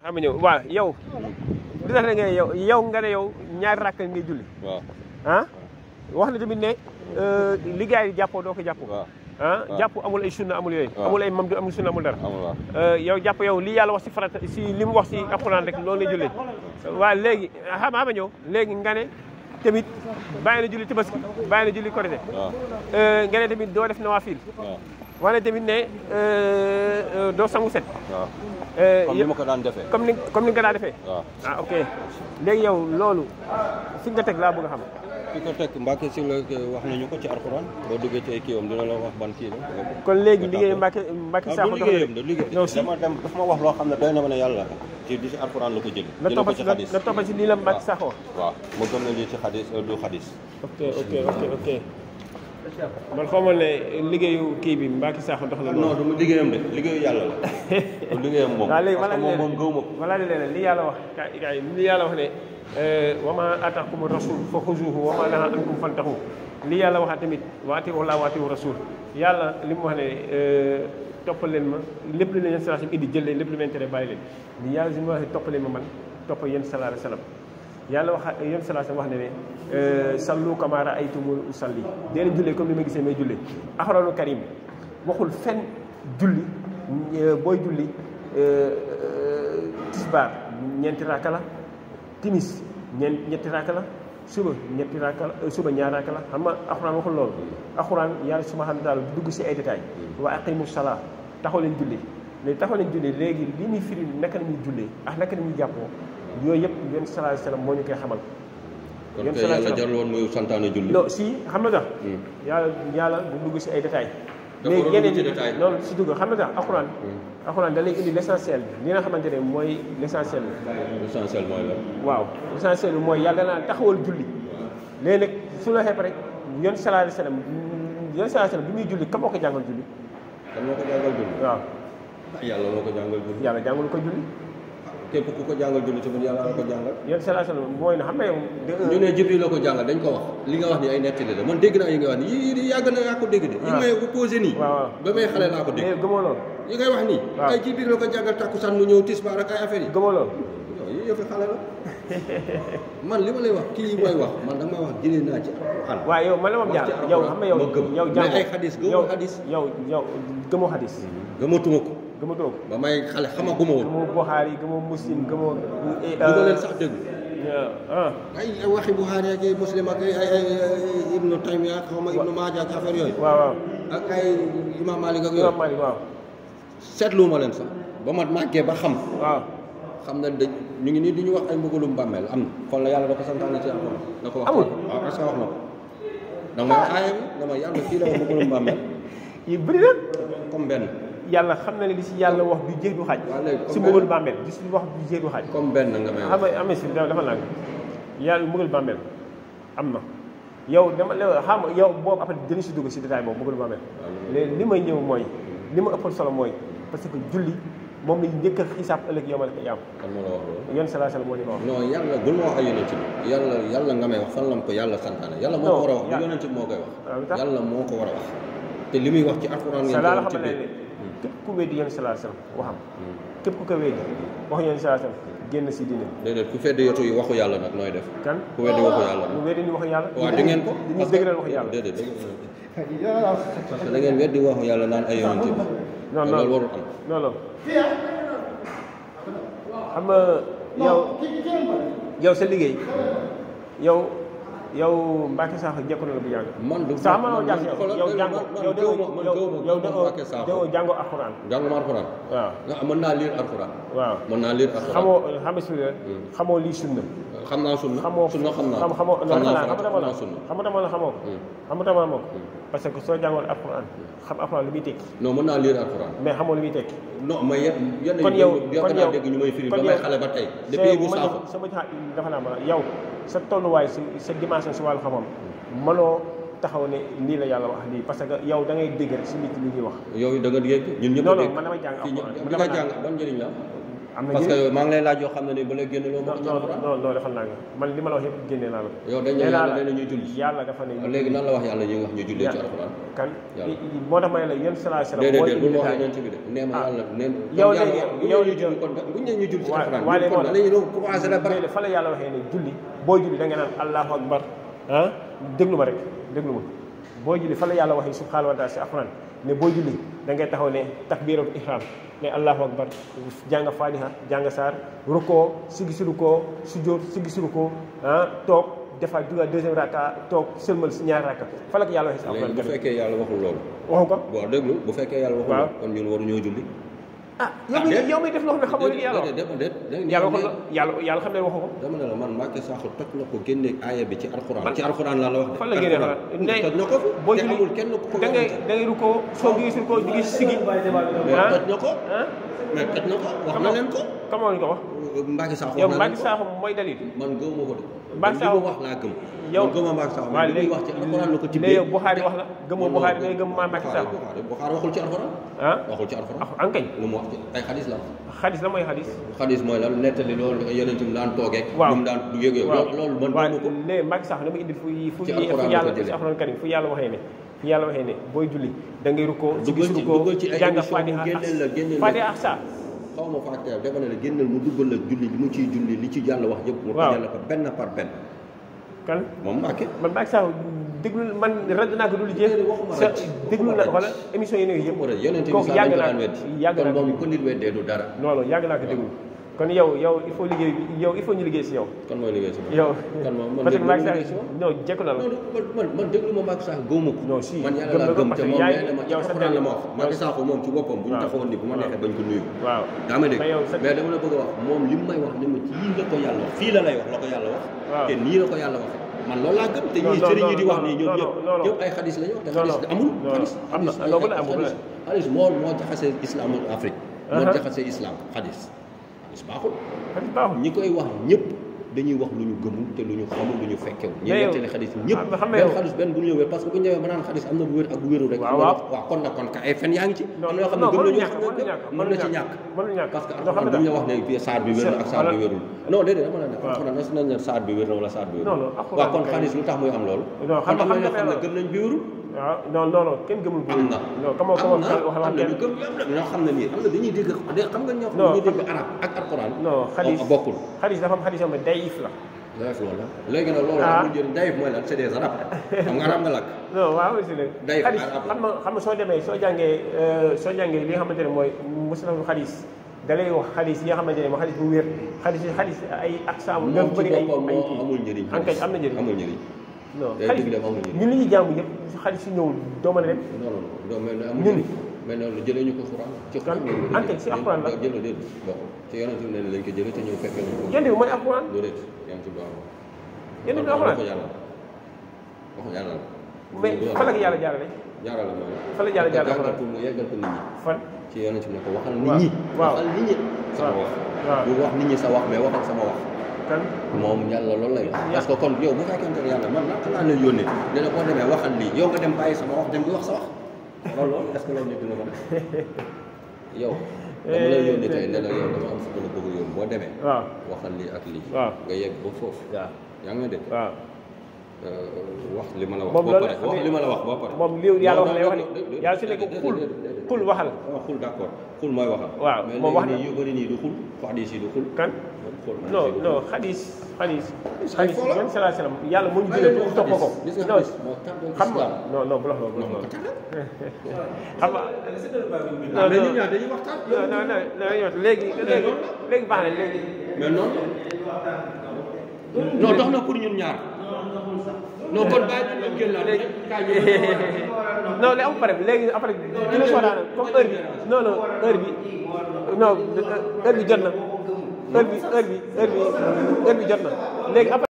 xam nga ñëw waaw yow di tax nga yow nga ne yow ñaari rakk ngay julli waaw ah wax na tamit ne li gars yi jàppoo doo ko jàpp ah jàpp amul ay sunna amul yooyu amul ay mamdu amul sunna amul dara yow jàpp yow li yàlla wax si farata si li mu wax si alxuraan rek loolu lay jullee waaw léegi xama ñëw léegi nga ne tamit bàyyi na julli tabaski bàyyi na julli korité nga ne tamit doo def nawaafil wane tamit ne doo sangu set comme ni ma ko daan defee comme ni nga ko daan defee ah ok léegi yow loolu fi nga teg laa bëgg a xam fi ko teg Mbacke si la wax nañu ko ci alxuraan boo duggee ci ay kiiwam dina la wax ban kii la kon léegi liggéey Mbacke Sakho liggéeyam dama dem dafa ma wax loo xam ne doy na ma ne yàlla ci di si alxuraan la ko jël jële ko ci xadis na toppa si lii la Mbacke Sakho waaw ma gëm na lii ci xadis du xadis ok man xamal ne liggéeyu kii bi Mbacke Sakho dox la non du mu liggéeyam de liggéeyu yàlla la du liggéeyam moom parce que moom gëw ma ko wala li yàlla wax kay li yàlla wax ne wa maa aataakumu rasul fa xuzuuhu wa maa nahaa ankum fantahu li yàlla waxaat tamit wa atii'u llaaha wa atii'u rasul yàlla li mu wax ne toppal leen ma lépp lu leen sallallahu alayhi wa sallam indi jël leen lépp lu leen tere bàyyi leen li yàlla si mu wax ne toppal leen ma man topp yéen sallallahu alayhi wa sallam yàlla wax yéen sallallahu alayhi wa sallam wax ne sallu kamaa ra'aytumuni usalli dee leen jullee comme ni ma gisee may jullee alxuraanu karim waxul fenn julli booy julli tisbaar ñeenti raaka la timis ñetti raaka la suba ñetti raaka la suba ñaar raaka la xam nga alxuraan waxul loolu alxuraan yàlla subhaanahu wa taala dugg si ay détails wa aqimu salaa taxaw leen julli léegi taxaw leen julli léegi li ñuy firi naka la ñuy jullee ak naka la ñuy jàppoo yooyu yëpp yonent sallallahu alayhi wa sallam moo ñu koy xamal kon kay yàlla jarul woon muy santaane julli non si xam nga tax yàlla du dugg si ay détails léegi yeneen loolu si dugg xam nga tax alxuraan da lay indi l'essentiel bi li nga xamante ne mooy l'essentiel bi l'essentiel mooy la waaw l'essentiel bi mooy yàlla danaa taxawal julli léegi nag su la xeeb rek yoon sallallahu alayhi wa sallam bi muy julli kam moo ko jàngal julli kan moo ko jàngal julli waaw yàlla moo ko jàngal julli yàlla jàngalu ko julli képp ku ko jàngal julli tamit yàlla la ko jàngal yoon sallallahu alayhi wa sallam mooy na xam nga yow ñu ne Jibril la ko jàngal dañ ko wax li nga wax ni ay nettali la man dégg naa yi nga wax ni yii yàgg na yaa ko dégg de yi may posé nii ba may xale laa ko dégg gëmoo loolu yi ngay wax nii ay Jibril la ko jàngal takkusaan mu ñëw tisbaar ak ay affaire yi gëmoo loolu yi yëfi xale la man li ma lay wax kii mooy wax man da nga may wax jëlee naa ci xal waaw yow man la moom jaar yow xam nga yow jàngoo ay xadis gëmoo xadis yow gëmoo xadis gëmatuma ko gëmatoo ko ba may xale xamaguma woon gëmoo Buxaari gëmoo Muslim gëmoo du leen sax dégg ay waxi Buxaari ak ay Muslim ak ay Ibnu Taymiya xaw ma Ibnu Maaja ak affaire yooyu waaw ak ay Imam Malik ak yooyu Imam Malik waaw seetlu ma leen sax ba ma màggee ba xam waaw xam na dañ ñu ngi nii di ñu wax ay mbugalum bàmmeel am na kon la yàlla da ko santaane ci alxuraan da ko wax amul waaw est-ce que wax na ko da nga aaya bi dama yàlla fii la wax mbugalum bàmmeel yi bëri na comme benn yàlla xam na ne li si yàlla wax du jeex du xaaj si mbugal bàmmeel di si wax du jeex du xaaj comme benn nga may xam nga amee si dafa nang yàlla mbugal bàmmeel am na yow dama xam yow boobu après dina si dugg si détail boobu mbugal bàmmeel léegi li may ñëw mooy li ma ëppal solo mooy parce que julli moom lañu njëkk a xisaab ëllëg yomal qiyaam kan moo la wax loolu yoon sallallahu alayhi wa sallam moo ñu ko wax non yàlla bul ma wax ay yonent bi yàlla nga may wax fan lam ko yàlla santaane yàlla moo ko war a wax bu yonent bi moo koy wax yàlla moo ko war a wax te li muy wax ci alxuraan ngeen la xam ne képp ku weddi yoon sallallahu alayhi wa sallam waxam képp ku ko weddi wax yoon sallallahu alayhi wa sallam génn si diine déedéet ku feddi yotu yi waxu yàlla nag nooy def kan ku weddi waxu yàlla ku weddi ni waxu yàlla waaw di ngeen ko dañuy dëgëral waxu yàlla déedéet parce que da ngeen weddi waxu yàlla naan ay yonent bi non loolu warul am non non xam nga yow sa liggéey yow Mbacke Sakho jekku na la bu yàgg. man du sax mënoo jàng yow jàngoo alxuraan. jànguma alxuraan. waaw mën naa lire alxuraan. waaw mën naa lire alxuraan. xamoo lii sunna. xam naa sunna. sunna xam naa xamoo sunna. xam nga dama la xamoo ko. xam nga dama la xamoo ko. parce que soo jàngoon alxuraan xam alxuraan lu muy tekki. non mën naa lire alxuraan. mais xamoo lu muy tekki. non mais yenn kon yow dégg ñu may firi ba may xale ba tey. depuis bu saako sama dafa naa ma yow sa tolluwaay sa dimension si wàllu xam-xam mënoo taxaw ne lii la yàlla wax lii parce que yow da ngay dégg rek si nit li ñuy wax. yow da nga dégg ñun ñëpp non non man damay jàng alxuraan li nga jàng ban njëriñ la. am na parce que maa ngi lay laaj yoo xam ne ni ba léegi génne loo bokk ci alxuraan. non defal naa nga man li ma la wax yëpp génne naa la ko. yow dañ ne yàlla nee na ñuy julli. yàlla dafa ne léegi nan la wax yàlla ñuy wax ñu jullee ci alxuraan. kan moo tax may la yéen sallallahu alayhi wasallam. déedéet bu ma waxee yonent bi de nee ma yàlla neen. yow léegi yow ñu julli kon buñ ne ñu julli ci alxuraan. waaye kon dañuy commencé la bara. fa la yàlla waxee ne julli boo julli da nga naan allahu akbar ah déglu ma rek déglu ma boo julli fa la yàlla waxee subhanahu wa taala si alxuraan ne boo julli da ngay taxaw ne takbiratul ihram ne allahu akbar jàng fatiha jàng saar rukoo sigi si rukoo sujjóot sigi si rukoo toog defaat jugaat deuxième raka toog sëlmal si ñaari raka fa la ko yàlla waxee si alxuraan. léegi bu fekkee yàlla waxul loolu. waxu ko bon déglu bu fekkee yàlla waxul loolu. kon ñun waruñoo julli. yow mi def loo xam ne xamoo li yàlla xam ne waxu ko. dama ne la man Mbacké Sakho toj na ko génne aaya bi ci alxuraan. ci alxuraan laa la wax de. fan la génne toj na ko boo te amul kenn ku ko da ngay rukoo soo gisul ko di sigi. mais toj na ko. mais toj na ko wax na leen ko. comment ñu ko wax. Mbacké Sakho yow Mbacké Sakho mooy dalil. man gëwuma ko de. Mbacké Sakho li mu wax laa gëm. yow man gëmuma Mbacké Sakho mais li muy wax ci alxuraan la ko tibbee. léegi yow Buxaari wax la gëmoo Buxaari day gëm Mbacké Sakho. Buxaari waxul ci alxuraan. waxul ci alxuraan. ankañ lu mu wax ci ay xadis la. xadis la mooy xadis. xadis mooy lan nettali loolu yonent bi daan toogee. waaw mu daan du yëgee. loolu man waaw léegi Mbacké Sakho dama indil fu yàlla ci alxuraan karim fu yàlla waxee ne fu yàlla waxee ne booy julli da ngay rukkoo ci ay jàng génneel Fatiha ak saa xaw ma fàtte dafa ne la génneel mu duggal la julli li mu ciy julli li ci yàlla wax yëpp. mu tëjal la ko benn par benn. kan moom Mbacké. man Mbacké Sakho déglu man rajo naa ko du li jeex. déglu na wala émission yi nekk yëpp. kooku yàgg naa kon moom ko nit weddee du dara. non yàgg naa ko déglu. kon yow il faut liggéey il faut ñu liggéey si yow. kan mooy liggéey si moom. yow kan moom man parce que Mbacké liggéey Sakho non jekku na la. man déglu ma Mbacké Sakho gëwuma ko. non si man yàlla laa gëm te moom nee na ma ci alxuraan la ma wax. Mbacké Sakho moom ci boppam bu ñu taxawoon ni bu ma neexee bañ ko nuyu. waaw daa ma dégg mais dama la bëgg a wax moom li mu may wax ni ma ci yii la ko yàlla wax fii la lay wax la ko yàlla wax. te nii la ko yàlla wax man loolu laa gëm te ñii sëriñ yi di wax nii ñoom ñëpp ay xadis la ñu wax te xadis amul xadis moo jaxase islam Afrique moo jaxase islam xadis baaxul ñi koy wax ñëpp dañuy wax lu ñu gëmul te lu ñu xamul lu ñu fekkewu ñi nettali xadis ñëpp benn xadis benn bu ñu ñëwee parce que bu ñu ñëwee ba naan xadis am na bu wér ak bu wérul rek waaw kon nag kon ka ay fen yaa ngi ci am na yoo xam ne gëm nañu mën na ci ñàkk parce que alxuraan duñu la wax ne fii saar bi wér na ak saar bi wérul non déedéet dama la ne alxuraan nas nañ ne saar bi wér na wala saar bi wérul waaw kon xadis lu tax muy am loolu kon am na ñoo xam ne gëm nañ bi wérul waaw non kenn gëmul bu am na am na ñu gëm ñoo xam ne nii am na dañuy dégg xam nga ñoo xam ne dañuy dégg arab ak alxuraan non xadis bokkul xadis dafa am xadis yoo xam ne dayif la dayif la léegi nag loolu amul njëriñ dayif mooy lan c'est des arabes xam nga arab nga làkk non waaw aussi nag dayif xadis xam nga soo demee soo jàngee li nga xamante ne mooy musalaful xadis da lay wax xadis yi nga xamante ne mooy xadis bu wér xadis ay aqsaam dafa bëri ay kii amul njëriñ ankay am na njëriñ amul njëriñ non xadis ñun li ñuy jàng yëpp xadis si ñëwul doo mën a dem non mais mais loolu jëlee ñu ko Alxuraan ci ankay si Alxuraan la jëlee déet bon ci yonent bi ne lañ ko jëlee te ñëw fekk nañ ko yonent bi mooy Alxuraan déet yonent bi yonent bi Alxuraan waxu yàlla mais fan la ko yàlla jaarale mooy fan la yàlla jaarale pour mu yeggal ko nit ñi fan ci yonent bi ne ko waxal nit ñi waxal nit ñi sama wax bu wax nit ñi sa wax mais waxal sama wax kan moom yàlla loolu lay wax parce que kon yow bu fekkente ne yàlla man naka laa lay yónnee ne la boo demee waxal lii yow nga dem bàyyi sama wax dem di wax sa wax loolu est-ce que loolu nit dina ko def yow dama lay yónnee tey ne la yow dama am fu ma la bëgg a yóbbu boo demee waxal lii ak lii nga yegg ba foofu yaa ngi dégg wax li ma la wax boo pare wax li ma la wax boo pare moom li yàlla wax lay wax ni yàlla su nekk xul waxal xul d'accord xul mooy waxal waaw moom wax na yu bëri nii du xul xadis yi du xul kan non xadis yan salaa salaam yàlla moo ñu jëlee pour topp ko non xam nga non bu la loolu xam nga non léegi baax na léegi mais noonu non dox na pour ñun ñaar non kon bàyyi nañ génn la léegi non li am pare léegi après dina ko daan comme heure bi non heure bi jot na heure bi jot na léegi après